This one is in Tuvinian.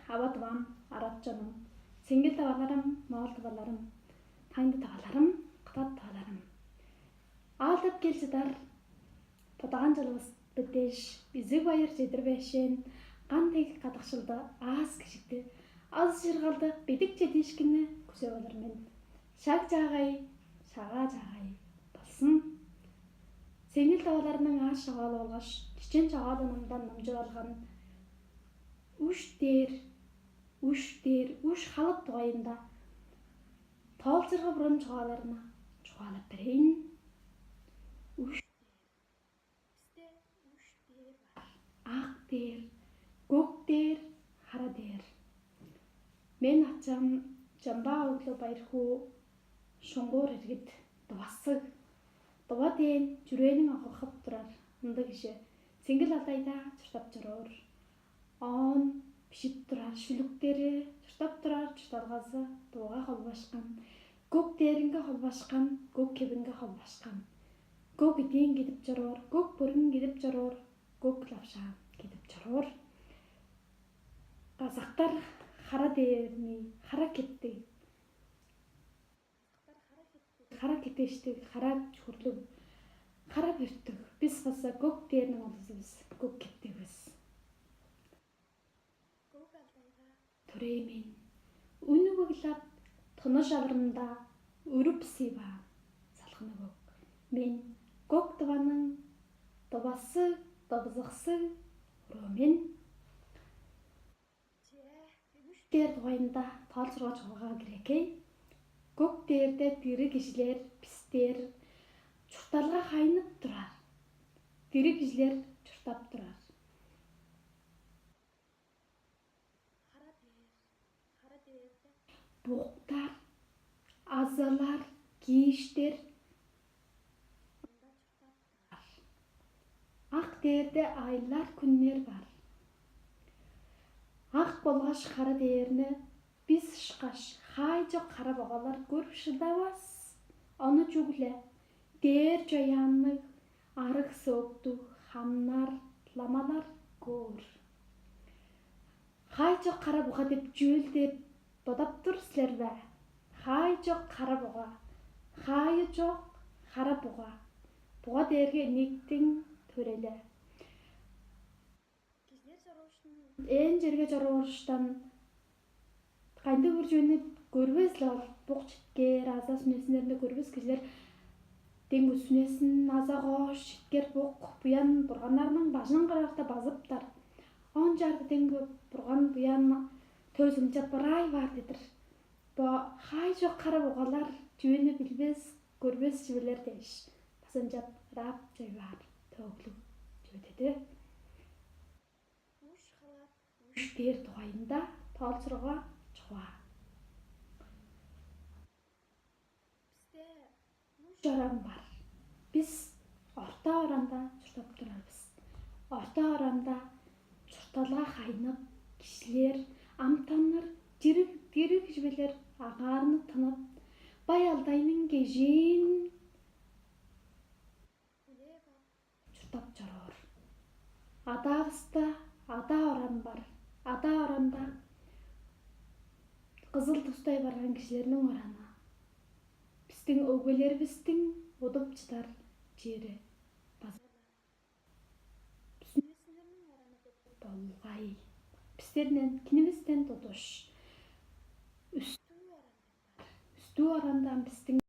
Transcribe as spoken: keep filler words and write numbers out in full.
Ава-дывам, арат чонум, сеңгел таваларым, моол таваларым, таңды таваларым, кыдат таваларым. Аалдап кел чыдар бодаан чылывыс бетээш, изиг байыр чедир бээшээн, кан дег кадыкшылды, аас кижикти, азы чыргалды, бедик чедиишкинни күзеп алыр мен. Шаг чаагай, шагаа чаагай болзун. Сеңил таваларының аас чогаалы болгаш чечен чогаалынымдан номчуп алган уш дээр, уш дээр, уш халып дугайында тоолчурга бурун чугааларына чугаалап берейн. Уш дээр. Бисте уш дээр бар. Ак дээр, көк дээр, хара дээр. Мен ачам Чамбаа оглу Байырхуу шоңгуур эргит дывасыг. Дыва дээн чүрээниң огургап турар ындыг кижи. Сиңгил алдайда чурттап чоруур. Оон бижип турар шүлүктери, чурттап турар чуртталгазы дывага холбашкан, көк дээринге холбашкан, көк кебинге холбашкан. Көк идиин кидип чоруур, көк бүрүн кидип чоруур, көк лапшаан кидип чоруур. Казактар хара дээрни, хара кептиг. Хара кептиг, хара чүгүрлүг, хара бүртүг. Бис база көк дээрниң улузу бис, көк кептиг бис. Төрээн мен үнүп ыглап, тыныш алырымда, үрүп сыйбаан салгыны көк. Мен көк дываның дывасы, дывызыксы уруу мен. Дээр дугайында тоолчурга чугаалаар кирекей. Көк дээрде дириг кижилер, бистер чуртталга хайнып турар. Дириг кижилер чурттап турар. Буктар, азалар, кииштер. Ак дээрде айлар, хүннер бар. Ак болгаш хара дээрни бис ышкаш хаай чок хара бугалар көрүп шыдавас. Ону чүгле дээр чояанныг, арыг сөөктүг хамнар, ламалар көөр. Хаай чок хара буга деп чүүл деп бодап тур силер бе? Хаай чок хара буга, хаайы чок хара буга. Буга дээрге инектиң төрели. Ээн черге чорууруштан кандыг-бир чүвени көрбес-ле ол. Бук читкээр аза сүнезиннеринде көрбес кижилер дең сүнезин аза коош читкер бук буян бурганнарның бажын кыраарда базыптар. Он чарты дең бурган буян төзүнче бырай баар дедир. Бо хай чок кара бугалар чүвени билбес, көрбес чүвелер дээш, база ынчап ыраап чоюваар төөглүг чүве деди. Уш халаат, уш дээр дугайында тоолчурга чугаа. Бисте уш оран бар. Бис орта оранда чурттап турар бис. Орта оранда чуртталга хайнып, кижилер, амтаннар, дириг, дириг чүвелер агаарынып тынып, бай алдайның кежиин чурттап чоруур. Адаавыста ада оран бар. Ада оранда кызыл тустай барган кижилерниң ораны. Бистиң өгбелеривистиң удуп чыдар чери база. Болгай. Бистерден кинивистен тудуш. Үстүү орандан бистиң